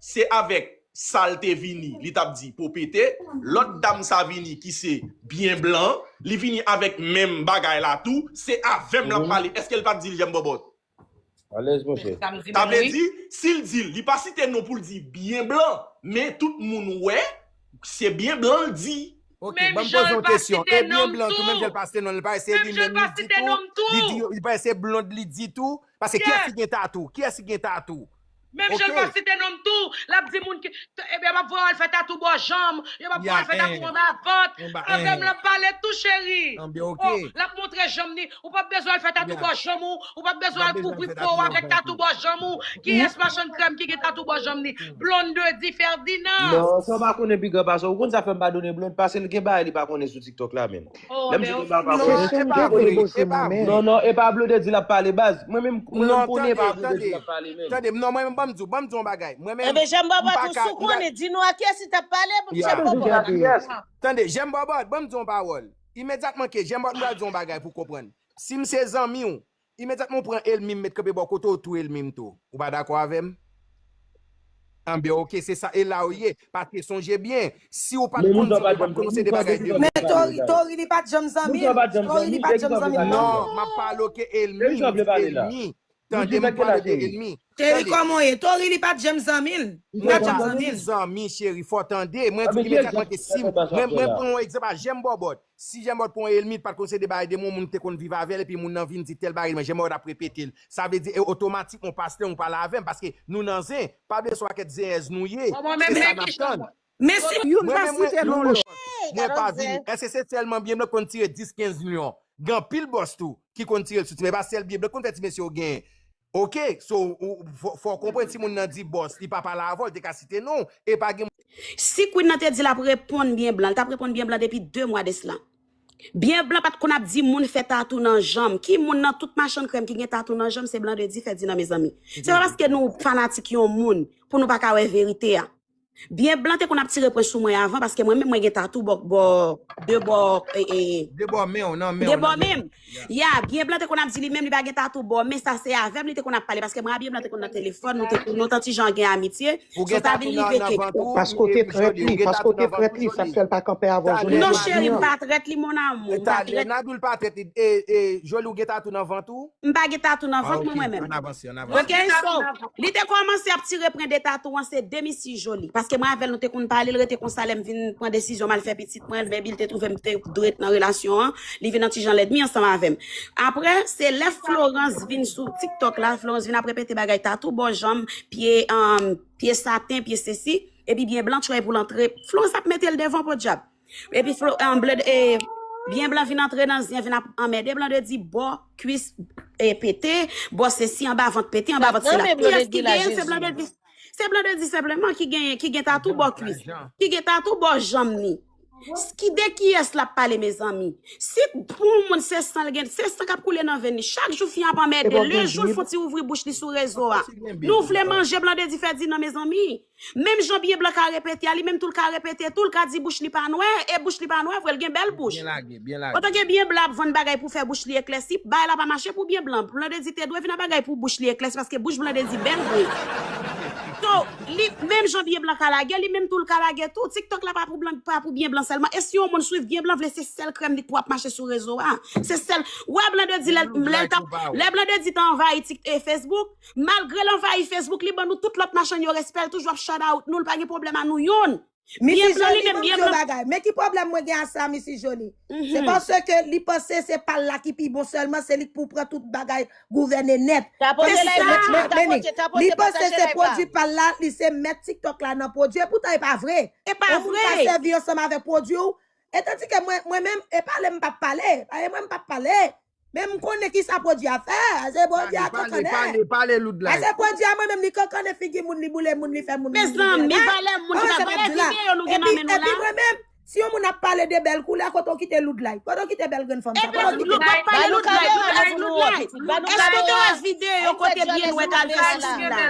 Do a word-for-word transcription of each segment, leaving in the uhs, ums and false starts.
se avèk sa l te vini, li t ap di Popete, lòt dam sa vini ki se byen blan, li vini avèk menm bagay la tou, se avè m l ap pale. Èske l pa t di l Jèm Bòbòt? Alèz, monchè. Sa vle di, si l di l, li pa site non pou l di byen blan, men tout moun wè, se byen blan l di. Ok, ban m poze yon kesyon. E byen blan tou, menm jan l pa site non l, li pa se li menm li di tou, li di, li pa se blond li di tou, paske kiyès ki gen tatou? Kiyès ki gen tatou? Menm jan l pa site non m tou, l ap di moun ki, ebyen, m ap voye al fè tatou bò janm, yo m ap voye al fè tatou anba vant, avè m l ap pale tou, cheri. Oh, l ap montre janm ni, ou p ap bezwen al fè tatou bò janm ou, ou p ap bezwen al kouvri po w avèk tatou bò janm ou. Kiyès machann krèm ki gen tatou bò janm ni? Blondedy Ferdinand. Non, sa w pa konnen pi gran pase w. Ou konn sa fè m padone Blonde? Paske l gen bagay li pa konnen sou TikTok la menm. Lè m di l pa konnen. Non, non, e pa Blondedy l ap pale baz. Mwen menm, mwen menm konnen e pa Blondedy l ap pale menm. Tande, non, mwen menm, ban m di w, ban m di w yon bagay. Mwen menm, Ebyen, Jèm Bòbòt, ou si w konnen, di nou a kiyès li t ap pale, Jèm Bòbòt. Tande, Jèm Bòbòt, ban m di w yon pawòl. Imedyatman ke Jèm Bòbòt, m pral di w yon bagay pou w konprann. Si m se zanmi w, imedyatman w pran ènmi m met kanpe bò kote w, tou ènmi m tou. Ou pa dakò avè m? Anben, ok, se sa, e la w ye. Paske sonje byen, si w pa t konn sa, w pa t konn se de bagay de. Men Tori, Tori li pa t janm zanmi l. Tori li pa t janm zanmi l. Non, m ap pale ke ènmi, ènmi. Tande, m pale de ènmi. Cheri, kòman w ye? Tori li pa t janm zanmi l. Li pa t janm zanmi l. Zanmi, cheri, fò tande. Mwen di w imedyatman ke si mwen, mwen pran yon egzanp a Jèm Bòbòt. Si Jèm Bòbòt pran yon ènmi, li pa t konn se de bagay de moun, moun te konn viv avè l, epi moun nan vin di tèl bagay, men Jèm Bòbòt ap repete l. Sa vle di, e otomatikman, pastè, ou pale avè m, paske nou nan zen, pa bliye se yon pakèt zenyèz nou ye. Se sa n ap tann. Men si youn pa site non lòt. Mwen pa vini. Èske se sèlman byen blan k konn tire dis, kenz milyon? Gen anpil bòs tou ki konn tire l sou ti, men pa sèl byen blan k konn fè ti mesye yo genyen. Ok, so, ou, fò, fò w konprann si moun nan di bòs, li pa pale avè w, li te ka site non w, e pa gen. Si Queen nan te di l ap reponn byen blan, li t ap reponn byen blan depi de mwa de sila. Byen blan pa t konn ap di moun fè tatou nan janm. Ki moun nan tout machann krèm ki gen tatou nan janm, se Blondedy Ferdinand, mezanmi. Se pa paske nou fanatik yon moun pou nou pa ka wè verite a. Byen blan te konn ap tire pwen sou mwen avan, paske mwen menm mwen gen tatou bò, bò, de bò, e, e, De bò men w, nan men w. De bò men m. Ya, byen blan te konn ap di li menm li pa gen tatou bò, men sa se avè m li te konn ap pale, paske mwen a byen blan te konn nan telefòn, nou te, nou t an ti jan gen amitye. So sa vin rive ke. Paske w te trèt li, paske w te trèt li, sa k fè l pa kanpe avè w jounen jodi a. Non, cheri, m pa trèt li, mon amour, m pa trèt. Nadou l pa trèt li, e, e, Joly, ou gen tatou nan vant ou? M pa gen tatou nan vant mwen, mwen menm. Ok, so, li te kòmanse ap tire pwen de tatou an, se de misye Joly. Paske mwen avè l, nou te konn pale, l rete konsa, lè m vin pran desizyon m al fè pitit mwen, baby, l te twouve m te dwe ret nan relasyon an, li vin an ti jan lèdmi ansanm avè m. Apre, se lè Florence vin sou TikTok la, Florence vin ap repete bagay tatou bò janm, pye, um, pye saten, pye sesi, epi byen blan tray pou l antre. Florence ap mete l devan, podyab. Epi Flo, an, Blonde, e, byen blan vin antre nan zen, vin ap anmède Blondedy, bò kwis, e, pete, bò sesi, anba vant pete, anba vant sila. Kiyès ki genyen? Se Blondedy. Se Blondedy senpleman ki genyen, ki gen tatou bò kwis, ki gen tatou bò janm ni. Ki de kiyès l ap pale, mezanmi? Si pou yon moun se san l gen, se san k ap koule nan venn li. Chak jou fi an ap anmède, le jou l fon ti ouvri bouch li sou rezo a. Nou vle manje Blondedy Ferdinand, mezanmi. Menm jan byen blan ka repete a, li menm tou l ka repete tou, l ka di bouch li pa nwè, e bouch li pa nwè vre, l gen bèl bouch. Antanke byen blan ap vann bagay pou fè bouch li eklèsi, bagay la pa mache pou byen blan. Blondedy te dwe vin ak bagay pou bouch li eklèsi, paske bouch Blondedy bèl vre. So, li, menm jan byen blan ka lage, li menm tou l ka lage tou. TikTok la pa pou blan, pa pou byen blan sèlman. E si yon moun swiv byen blan vle, se sèl krèm li k pou ap mache sou rezo a. Se sèl, wè Blondedy lè, lè l t ap, lè Blondedy t anvayi Tik, e Facebook, malgre l anvayi Facebook, li ban nou tout lòt machann yo respè, l toujou ap shout out nou, l pa gen pwoblèm a nou youn. Byen blan li menm, byen blan. Men ki pwoblèm mwen gen a sa, Misi Joly? Se paske li panse se pa l la ki pi bon sèlman, se li k pou pran tout bagay gouvène nèt. Li panse se pwodui pa l la, li se mèt TikTok la nan pwodui, epoutan e pa vre. E pa vre. Yon moun ka sèvi ansanm avèk pwodui w, e tandike mwen, mwen menm, e pale m p ap pale, e mwen m p ap pale. Men m konnen kisa pwodui a fè. Se pwodui a kankannen. Pale, pale, pale, Loudlay. Pase pwodui a mwen menm, li kankannen figi moun, li boule moun, li fè moun. Mezanmi, valè moun ki pa valè videyo nou gen nan men nou la. Epi mwen menm, si yon moun ap pale de bèl koulè, kote w kite Loudlay? Kote w kite bèl grenn fanm sa? Kote w kite? Pale Loudlay, Loudlay, Loudlay. Èske w te wè videyo kote byen nwè t al fè sou sila?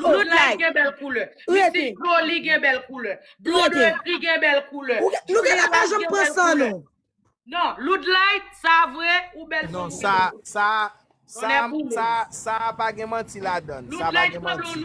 Loudlay gen bèl koulè. Misi Joly gen bèl koulè. Blondedy gen bèl koulè. Nou genlè pa janm pran san nou. Non, Loudlay, sa vre, ou bèl fanm. Non, sa, sa, Sa, sa, sa pa gen manti ladan l. Sa pa gen manti.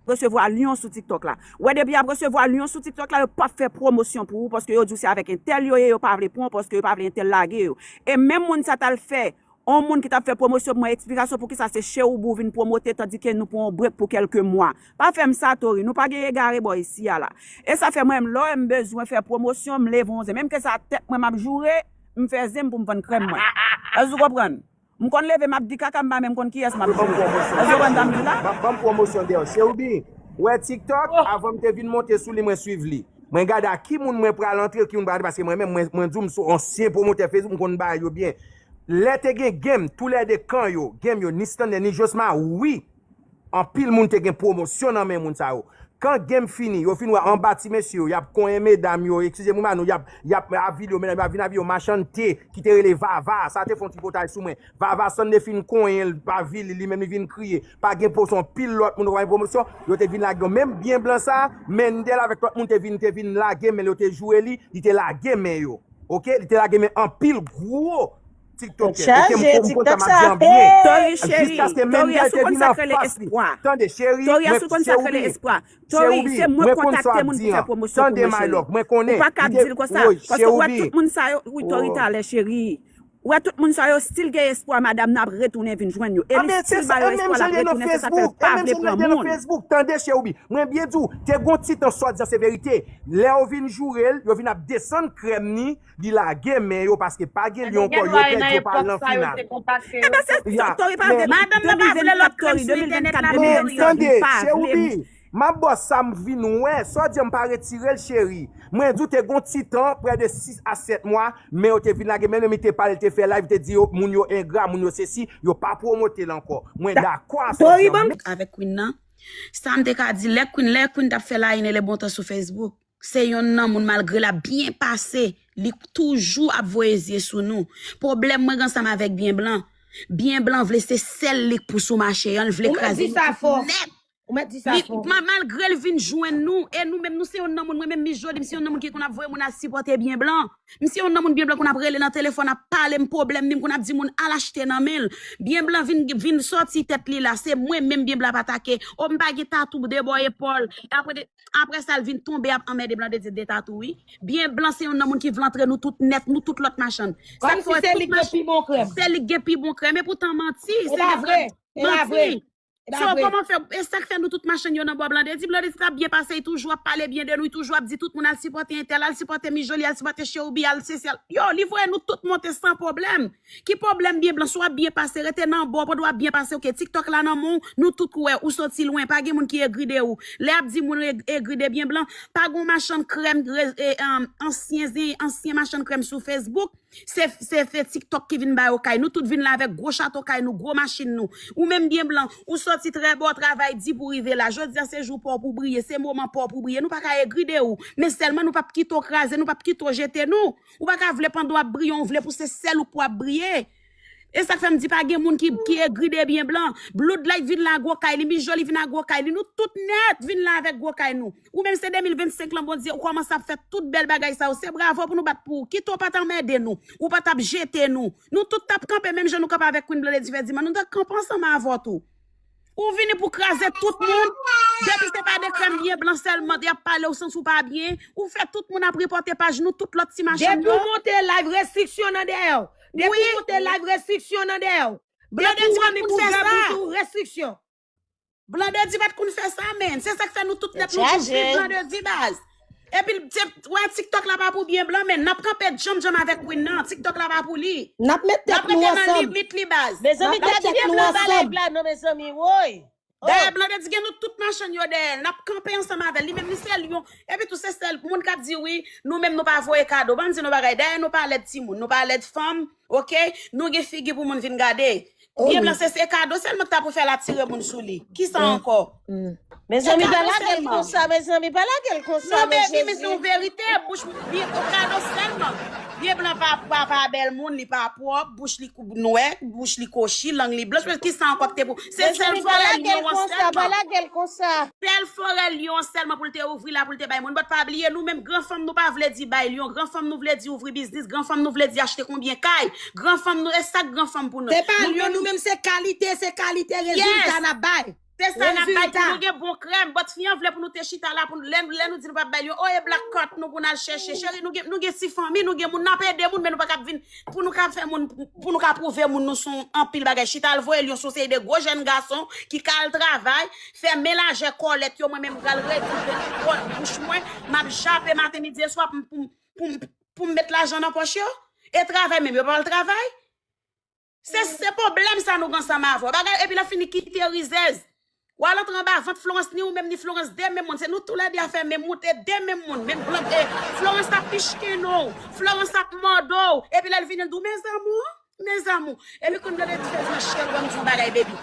Resevwa lyon sou TikTok la. Wè depi y ap resevwa lyon sou TikTok la, yo p ap fè pwomosyon pou ou paske yo di w se avèk entèl yo ye, yo pa vle pran w paske yo pa vle entèl lage yo. E menm moun sa t al fè, yon moun ki t ap fè pwomosyon pou mwen, eksplikasyon poukisa se Cherubee ou vin pwomote tandike nou pran yon break pou kèlke mwa. Pa fè m sa, Tori, nou pa gen egare bò isi a la. E sa fè mwen menm, lè w wè m bezwen fè pwomosyon, m leve yon zen. Menm ke sa tèt mwen m ap joure, m fè zen m pou m vann krèm mwen. Èske w konprann? M konn leve m ap di kaka m pa menm konn kiyès m ap joure. Èske w konn sa m di la? M ap ban m pwomosyon dèyè w. Cherubee, wè TikTok, avan m te vin monte sou li, mwen swiv li. Mwen gade a ki moun mwen pral antre, ki moun pral antre, paske mwen menm, mwen, mwen di w m se yon ansyen pwomotè Facebook, m konn bagay yo byen. Lè te gen game, toulède kan yo, game yo, ni Stanley, ni Josma, wi. Anpil moun te gen pwomosyon nan men moun sa yo. Kan game fini, yo fin wè anba ti mesye yo, y ap konyen medam yo, eskize m wi Manou, y ap, y ap avili yo, medam yo ap vin avili yo, machann te, ki te rele Vava, sa te fè yon ti potay sou mwen. Vava, Stanley fin konyen l, avili, li menm li vin kriye. Pa gen pwomosyon, anpil lòt moun pa gen pwomosyon, yo te vin lage yo. Menm byen blan sa, Mendel avèk lòt moun te vin, te vin lage men l, yo te joure li, li te lage men yo. Oke, li te lage men anpil gwo TikTokè. Oke, m konn sa m ap di an byen. Tori cheri, Tori, èske w konn sa k rele espwa? Tande cheri, Tori, èske w konn sa k rele espwa? Tori, se mwen kontakte moun pou fè pwomosyon pou mwen cheri. Ou pa ka di l konsa, paske ou wè tout moun sa yo, wi Tori talè cheri. Ou wè tout moun sa yo still gen espwa madanm nan ap retounen vin jwenn yo. E li still ba yo espwa l ap retounen, se sa k fè l pa vle pran moun. Tande cheri, mwen byen di w, te gon ti tan swadizan se verite. Lè yo vin joure l, yo vin ap desann krèm ni, Li lage men yo paske pa gen lyon ankò, yo pèdi, yo pa al nan final. Ebyen se Tori pa vle, madanm nan pa vle lòt krèm sou entènèt la menm. Tande, Cherubee, m ap ba w sa m vin wè, sa w di an m pa retire l cheri. Mwen di w te gon ti tan, prè de sis a sèt mwa, men yo te vin lage men yo, li te pale, li te fè live, li te di yo, moun yo engra, moun yo sesi, yo pa pwomote l ankò. Mwen dakò a sa w di an. Avèk Queen nan, sa m te ka di, lè Queen, lè Queen t ap fè la haine et le bon temps sou Facebook, se yonn nan moun malgre l ap byen pase, li toujou ap voye zye sou nou. Pwoblèm mwen gen ansanm avèk byen blan. Byen blan vle se sèl li k pou sou mache an, l vle kraze nou tout nèt. Li, ma-, malgre l vin jwenn nou, e nou menm, nou se yonn nan moun, mwen menm Miss Jolie, m se yonn nan moun ki konn ap voye moun al sipòte byen blan. M se yonn nan moun byen blan konn ap rele nan telefòn, ap pale m pwoblèm li, m konn ap di moun al achte nan men l. Byen blan vin, vin sòti tèt li la, se mwen menm byen blan ap atake. O, m pa gen tatou de bò epòl. Apre de, Apre sa, l vin tonbe ap anmède Blandedy de tatou wi. Byen blan se yonn nan moun ki vle antre nou tout nèt, nou tout lòt machann. Kòmsi se li k gen pi bon krèm. Se li k gen pi bon krèm. Epoutan manti, se pa vre. Manti. So, kòman fè, e sa k fè nou tout machann yo nan bò Blandedy? Blandedy t ap byen pase, li toujou ap pale byen de nou, li toujou ap di tout moun al sipòte entèl, al sipòte Miss Jolie, al sipòte Cherubee, al sesi, al, yo, li voye nou tout monte san pwoblèm. Ki pwoblèm byen blan? Si w ap byen pase, rete nan bò, pandan w ap byen pase, oke, TikTok la nan men w, nou tout wè, ou soti lwen, pa gen moun ki egri de ou. Lè y ap di moun e-, egri de byen blan, pa gen yon machann krèm, re-, e, um, ansyen zen-, ansyen machann krèm sou Facebook, se, se, se TikTok ki vin ba yo kay. Nou tout vin la avèk gwo chato kay nou, gwo machin nou. Ou menm byen blan, ou soti trè bò, travay di pou rive la. Jodi a se jou pa w pou w briye, se moman pa w pou w briye. Nou pa ka egri de ou, men sèlman nou p ap kite w kraze, nou p ap kite w jete nou. Ou pa ka vle pandan w ap briye, w vle pou se sèl ou k pou ap briye. E sa k fè m di pa gen moun ki, ki egri de byen blan. Bloodlight vin la gwo kay li, Miss Jolie vin la gwo kay li, nou tout nèt vin la avèk gwo kay nou. Ou menm se de mil vennsenk lan, Bondye, ou kòmanse ap fè tout bèl bagay sa yo. Se bravo pou nou bat pou ou. Kite w pa t anmède nou, ou pa t ap jete nou. Nou tout t ap kanpe menm jan nou kanpe avèk Queen Blandedy fè dimanch, nou t ap kanpe ansanm avè w tou. Ou vini pou kraze tout moun. Depi se pa de krèm byen blan sèlman y ap pale, ou santi w pa byen. Ou fè tout moun ap repòte paj nou, tout lòt ti machann yo. Depi w monte live, restriksyon nan dèyè w. Depi w monte live, restriksyon nan dèyè w. Depi w annik ouvè bouch ou, restriksyon. Blandedy pa t konn fè sa, menn. Se sa k fè nou tout nèt nou jis swiv Blandedy, baz. Epi l, se, wè, TikTok la pa pou byen blan, menn. N ap kanpe djanm djanm avèk Queen nan. TikTok la pa pou li. N ap met tèt nou ansanm. N ap rete nan limit li, baz. Mezanmi, gade byen blan nan live la, non, mezanmi, woy. Dayè, Blandedy gen nou tout machann yo dèyè l. N ap kanpe ansanm avè l. Li menm, li se lyon. Epi tou, se sèl moun k ap di, wi, nou menm, nou pa voye kado. Ban m di nou bagay. Dayè, nou pa lèd timoun. Nou pa lèd fanm. Oke? Nou gen figi pou moun vin gade. Byen blan se, se kado sèlman ki ta pou fè l atire moun sou li. Kisa ankò? Mezanmi, pa lage l konsa, mezanmi, pa lage l konsa. Non, baby, men se yon verite, bouch byen, kado sèlman. Byen blan pa, pa, pa bèl moun, li pa pwòp, bouch li kou-, nwè, bouch li kochi, lang li blanch, men kisa ankò ki te pou? Se sèl vòlè li yo sèlman. konsa. Sèl forè lyon sèlman pou l te ouvri la, pou l te bay moun. But pa bliye, nou menm gran fanm nou pa vle di bay lyon. Gran fanm nou vle di ouvri biznis. Gran fanm nou vle di achte konbyen kay. Gran fanm nou, e sa k gran fanm pou nou. Se pa lyon, nou menm se kalite, se kalite rezilta n ap bay. Se sa n ap bay pou nou gen bon krèm. But fi an vle pou nou te chita la, pou lè, lè nou di nou p ap bay lyon, oh, e black card nou pou n al chèche. Cheri, nou gen, nou gen ti fanmi, nou gen moun, n ap ede moun, men nou pa ka vin pou nou ka fè moun, pou nou ka pwouve moun nou se yon anpil bagay. Chita al voye lyon se yon seri de gwo jèn gason ki ka al travay, fè men lajè kòlèt yo, mwen menm m pral redi bouch mwen, m ap jape maten, midi e swa pou m, pou m, pou m, pou m met lajan nan pòch yo. E travay menm, yo pa al travay. Se, se pwoblèm sa nou gen ansanm avè w. Bagay, epi l ap fini kite rizèz. W al antre anba vant Florence, ni ou menm, ni Florence, de menm moun. Se nou toulède a fè menm wout, e de menm moun, menm blan. E Florence ap pichken nou. Florence ap mòde w. Epi lè l vini, l di w, mes amours, mes amours. Epi kounye a Blandedy fè di, cheri, ban m di yon bagay, baby.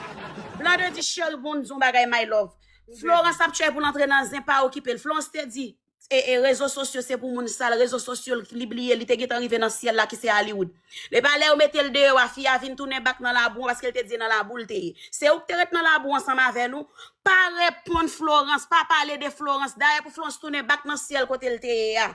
Blandedy, cheri, ban m di yon bagay, my love. Florence ap tchèy pou l antre nan zen, pa okipe l. Florence te di, e, e rezo sosyo se pou moun sal, rezo sosyo li bliye, li te gentan rive nan syèl la ki se Hollywood. Epa lè yo mete l deyò a, fi a vin tounen bak nan labou an paske l te di e nan labou l te ye. Se ou k te ret nan labou ansanm avè nou. Pa reponn Florence, pa pale de Florence. Dayè pou Florence tounen bak nan syèl kote l te ye a.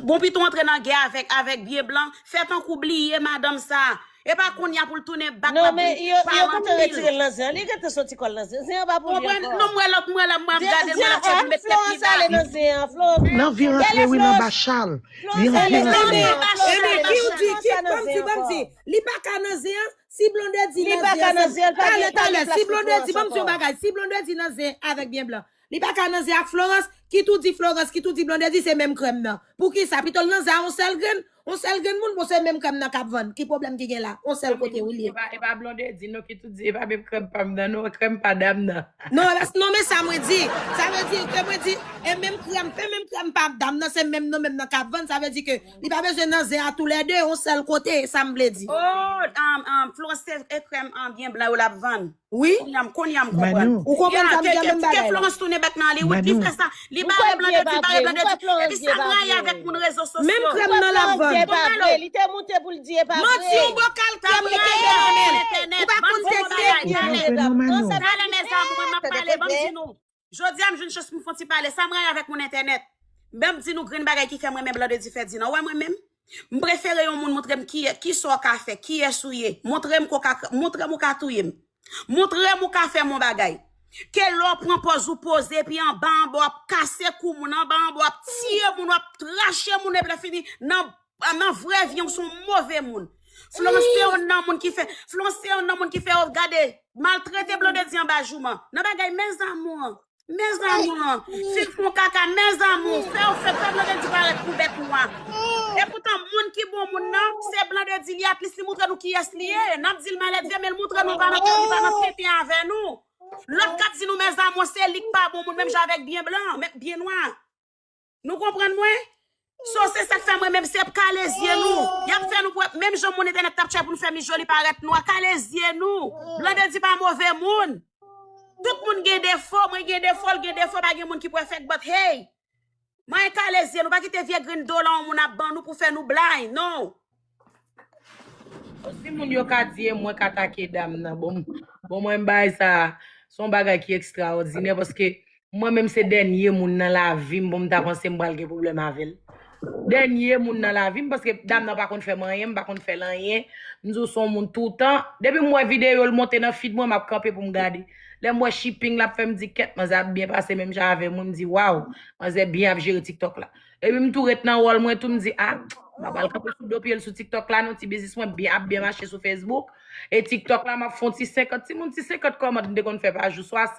Bon pito antre nan gè avèk, avèk byen blan, fè tankou bliye madanm sa. E pa kounye a pou l tounen bak. Non, men yo, yo gentan retire l nan zen an. Li gentan soti kò l nan zen an. Zen an pa pou li ankò. Non, m wè lòt, m wè la, m ap gade l, m wè l ap met tèt li bak. Florence ale nan zen an, Florence. Nan vi rantre wi nan bachal. Vi rantre nan zen an. Ebyen, ki ou di, ki, ban m di, ban m di. Li pa ka nan zen an. Si Blondedy nan zen an, talè, talè. Si Blondedy, ban m di yon bagay. Si Blondedy nan zen avèk byen blan, li pa ka nan zen ak Florence. Kit ou di Florence, kit ou di Blondedy, se menm krèm nan. Poukisa? Pito l nan zen a yon sèl grenn. Yon sèl grenn moun, bon, se menm krèm nan k ap vann. Ki pwoblèm ki gen la? Yon sèl kote wi li ye. E pa, e pa Blondedy non ki tou di, e pa menm krèm pa m nan non, krèm pa dam nan. Non, non, men sa mwen di. Sa vle di ke mwen di, e menm krèm, e menm krèm pa dam nan, se menm non menm nan k ap vann. Sa vle di ke li pa bezwen nan zen a toulède, yon sèl kote, e sa m vle di. Oh, um, um, Florence, se e krèm an byen blan yo l ap vann. Wi. Kounye a m, kounye a m konprann. Ou konprann sa m gen menm bagay. Florence tounen bak nan Hollywood, li fè sa. Li bare Blondedy, bare Blondedy. Epi sa m rayi avèk moun rezo sosyo. Menm krèm nan l ap vann. Li te moute pou l di e pa vre. Manti yon bokal krèm li te gen nan men l. Ou pa konn teknik. Talè, mes amours, mwen m ap pale, ban m di nou. Jodi a m jwenn chans pou m fè yon ti pale. Sa m rayi avèk moun entènèt. Ban m di nou grenn bagay ki fè mwen renmen Blondedy Ferdinand. Ou wè mwen menm? M prefere yon moun montre m ki, kisa w ka fè, kiyès ou ye. Montre m ke w ka, montre m ou ka touye m. Montre m ou ka fè m yon bagay. Ke lè w pran pòz ou poze, epi anba anba w ap kase kou moun, anba anba w ap tiye moun, w ap trache moun, epi lè fini, nan, nan vrè vi w se yon move moun. Florence se youn nan moun ki fè, Florence se youn nan moun ki fè, oh, gade, maltrete Blondedy anba jouman. Nan bagay mes amours. Mes amours, fin fon kaka, mes amours, fè w fè, fè Blondedy parèt kou bèt nwa. Epoutan, moun ki bon moun nan, se Blondedy li, at least li montre nou kiyès li ye. N ap di l malèt vye, men l montre nou pa nan, li pa nan tenten avè nou. Lòt k ap di nou mes amours, se li k pa bon moun, menm jan avèk byen blan, men byen nwa. Nou konprann mwen? So, se sa k fè mwen menm, se kale zye nou. Y ap fè nou pou, menm jan moun entènèt t ap tchè pou nou fè Miss Jolie parèt nwa, kale zye nou. Blondedy pa move moun. Tout moun gen defo, mwen gen defo, l gen defo, pa gen moun ki pèfèk, but hey! Mwen kale zye nou, pa kite vye grenn dola yon moun ap ban nou pou fè nou blind, non. Si moun yo ka di e mwen k atake dam nan, bon, bon mwen bay sa, se yon bagay ki ekstraòdinè, paske mwen menm se dènye moun nan lavi m, bon, m ta panse m pral gen pwoblèm avè l. Dènye moun nan lavi m, paske dam nan pa konn fè m anyen, m pa konn fè l anyen. M di w se yon moun toutan. Depi m wè videyo l monte nan feed mwen, m ap kanpe pou m gade. Lè m wè shipping l ap fè, m di kèt, manzè ap byen pase menm jan avè m, m di waw, manzè byen ap jere TikTok la. Epi m tou ret nan wòl mwen tou, m di a, m pa pral kanpe sou do pye l sou TikTok la non, ti biznis mwen byen ap byen mache sou Facebook. E TikTok la, m ap fè yon ti senkant, timoun, ti senkant kòmant m te konn fè pa jou, swasant.